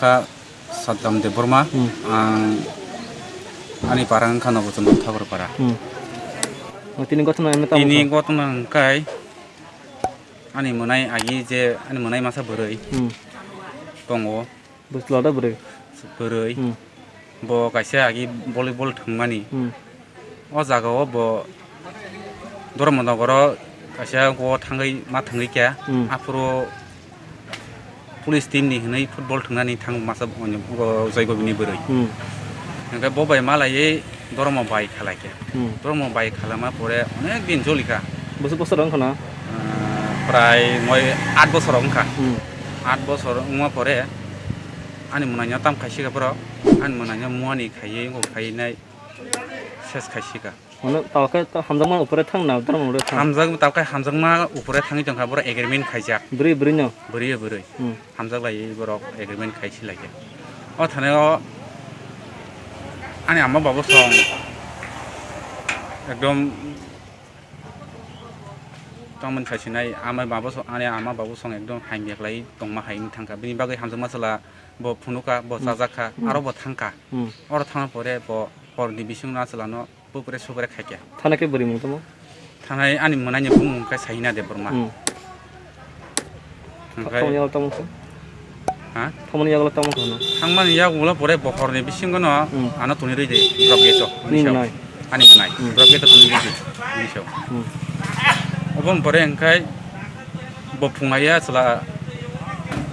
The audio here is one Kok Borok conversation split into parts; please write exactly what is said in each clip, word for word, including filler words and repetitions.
Kha Saddam Debbarma, Hmm. ang ani para wngkha Nogochondro Thakur para. Hmm. O tini gotno emne tamo Tini kha? Gotno wngkai ani mwnai agi je ani mwnai masa bwrwi Hmm. tongo. Bwsla da bwrwi? Bwrwi. Hmm. Bo kaisa agi volleyball thwngmani. Hmm. O jagao bo Dharmanagar o kaisa o thangwi ma thangwi kha. Hmm. Aphuru police team ni hinwi football thwngnani thang masa o Joy Gobini bwrwi. Hmm. Hwnkhe bo bai malaiwi Dharma bai khalai kha. Hmm. Dharma bai khalama pore onek din jolikha. Bwswk bosor wngkha na? Ah, prai moi aat bosor wngkha. Hmm. Aat bosor wngma pore ani mwnaino tam khaisika borok. Ani mwnaino muani khaiwi wngkha khainai ses khaisika. Ono tawkhe to hamjakma upore thang na, dharma upore thang? Hamjak, tawkhe hamjakma upore thangwi tongkha, borok agreement khaijak. Bwrwi bwrwino? Bwrwi bwrwi. Hmm. Hamjak laiwi borok agreement khai si laikha. O thani o ani ama babu song ekdom tongmani saisinai, ama babu song, ani ama babu song ekdom hamya khlai tongma hai wng thangkha. Bini bagwi hamjakma chwla bo phunukha, bo Hmm. chajakha, Hmm. aro bo thangkha. Hmm. Oro thangna pore bo horni bisingno a chwlano Bupre supre khaikha. Thana khe bwrwi mung tamo? Thanai ani mwnaini bumung khe Sahina Debbarma. Hmm. Onkhe Thangmani yago tamo khe? Ha? Thangmani yago tamo khe no? Thangmani yago ulo pore bokhorni bisingo no Hmm. ano tuni rwi de drop gate o. Nini nai? Ani mwnai. Hmm. Drop gate o tuni rwi de. Bini so. Hmm. Oboni pore onkhe bo phunga ya chwla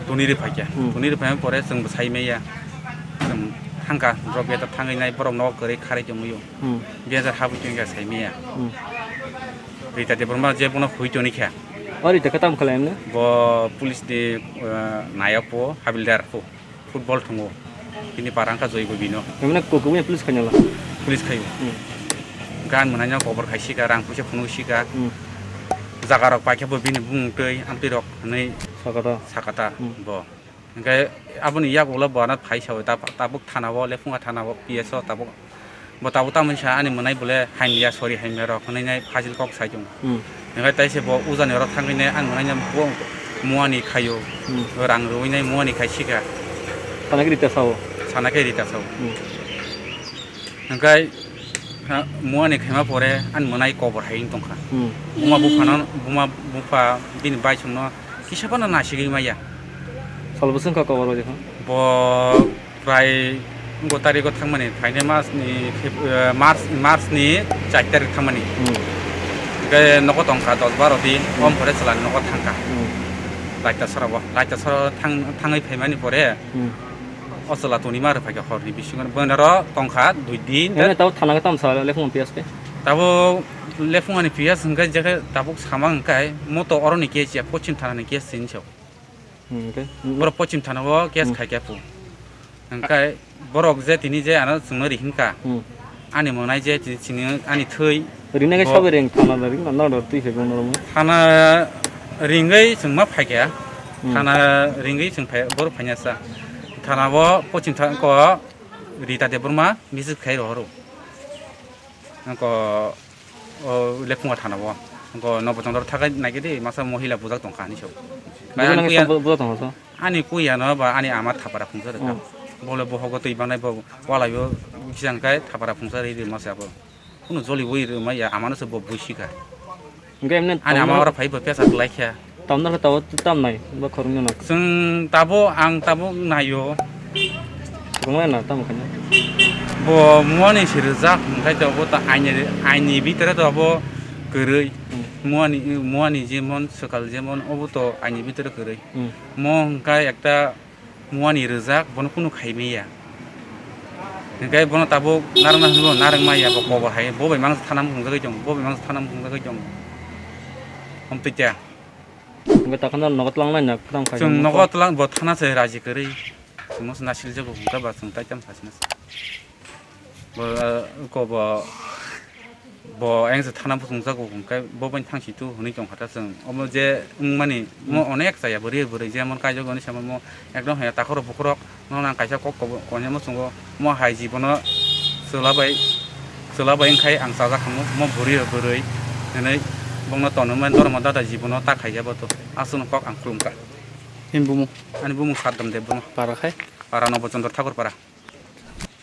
tuni rwi phaikha. Hmm. Tuni rwi phaima pore chwng bwsai maya. Chwng thangkha drop gate o thangwi nai borok nogo kwrwi kharwi tongwi o. Hmm. Biyajak habwi tongkha saimaya. Hmm. Rita Debbarma je bono hui toni kha. O Rita khe tamo khlai emne? Bo police ni, eh, nayok bo, habildar bo. Football thwngo. Bini para wngkha Joy Gobino. Emne kok-, kokni police khainala? Police khaio. Hmm. Gan mwnai no kobor khai sika, rang puisa phunuk sika. Hmm. Jaga rok paikha bo bini bumung twi, amtwi rok hwnwi Sakata. Sakata Hmm. bo. Hingke aboni yagulo bo ano phai sao, ta-, tabuk thana o, Lephunga thana o, P S o tabuk. Bo tabuk tamoni sa ani mwnai bole hamya, sori hamya rok hwnwi nai phajil kok sai tongo. Hmm. Hingke taise bo ujani oro thangwi nai ani mwnai no bo muani khaio, Hmm. rang rwui nai muani khai sika. Sana khe rita sao? Sana khe rita sao. Hmm. Hingke, ha, muani khaima pore ani mwnai kobor hai wng tongkha. Hmm. Buma buphano, buma bupha bini baisongno kisa phano nasigwi maya. Sal bwswk wngkha kobor o jekha? Bo prai wngkha tariko thangmani, phainai mas ni Feb-, eh, March, March ni char tarik thangmani. Hmm. Hingke nogo tongkha dos baro din, Hmm. om pore chwla nogo thangkha. Hmm. Laita sora bo, laita sora thang-, thangwi phaimani pore, Hmm. O chwla toni ma rwphaikha horni bisingo, bwrwi noro tongkha dui din. Ene tabuk thana khe tamo sa Lephunga P S khe? Tabuk Lephungani P S hwnkhe je khe tabuk sama hwnkhe moto oroni case ya, Pochim thanani case se hinwi sao. Hmm, hwnkhe? Borok Pochim thana o case Hmm. khaikha phu. Hwnkhe borok je tini je ano chwngno rihinkha. Hmm. Ani mwnai je tini chini ani thwi. Rinai khe Bo- sabai ring thana da ring na nang da twi phai bong norok. Thana ringwi chwng ma phaikha. Hmm. Thana ringwi chwng phai, borok phaina sa. Thana o Pochim tha ko Rita Debbarma visit khai rohoro. Ko o Lephunga thana o. Ko nobo tong dor thakai nai kedi masa mohila bujak tong kha ni so. Bujak nang Ani kuya, sa bu-, bujak tong sa. Ani kuya no ba ani ama thapara phungsa rwkha. Hmm. Bole bohogo twi bangnai bo walaio kisa hwnkhe thapara phungsa rwi rwma se abo. Kunu joli ui rwma ya, amano se bo buisi kha. Hwnkhe emne Ani ama oro phai bo pesa kwlai kha. Tamno khe tabo tam nai, bo khoroknwi no. Chwng tabo, ang tabo naio. Kwbangma na tamo khaina. Bo muani se rijak, hwnkhe to bo to aini, aini bitore to bo kwrwi. Hmm. Muani, muani jemon, swkal jemon, obo to aini bitore kwrwi. Hmm. Mo hwnkhe ekta muani rijak, bono kunu khai maya. Hingke bono tabuk narwkna hinwi narwk maya, bo kobor hai, bo bai mangsa thana muchungjagwi tongo, bo bai mangsa thana muchungjagwi tongo. Omtwi khe. Hingke takhano nogo twlang nai na, kwthang khai Chwng mangsa. Nogo twlang, bo thana se raji kwrwi. Chwngno se nasiljago, hingke ba chwng tai tam sasina se. Bo, eh, ko bo, bo ayang se thana muchungjago, hingke bo bai thangsi tu hwnwi tongkha ta chwng. Omo je wngmani, mo Hmm. onek chaya bwrwi bwrwi jemon kaijago hwnwi sama mo ekdom haya takhorok bukhorok no nang kaisa kok kobo-, konya muchungo mo hai jibono chwla bai, chwla bai wngkhai ang chajak khamu mo bwrwi bwrwi hwnwi bongno tonwi mani dormo dada jibono ta khaijabo to aswkno kok ang khulumkha. Nini bumung? Ani bumung Saddam Debbarma. Para khai? para Nobo Chondro Thakur para.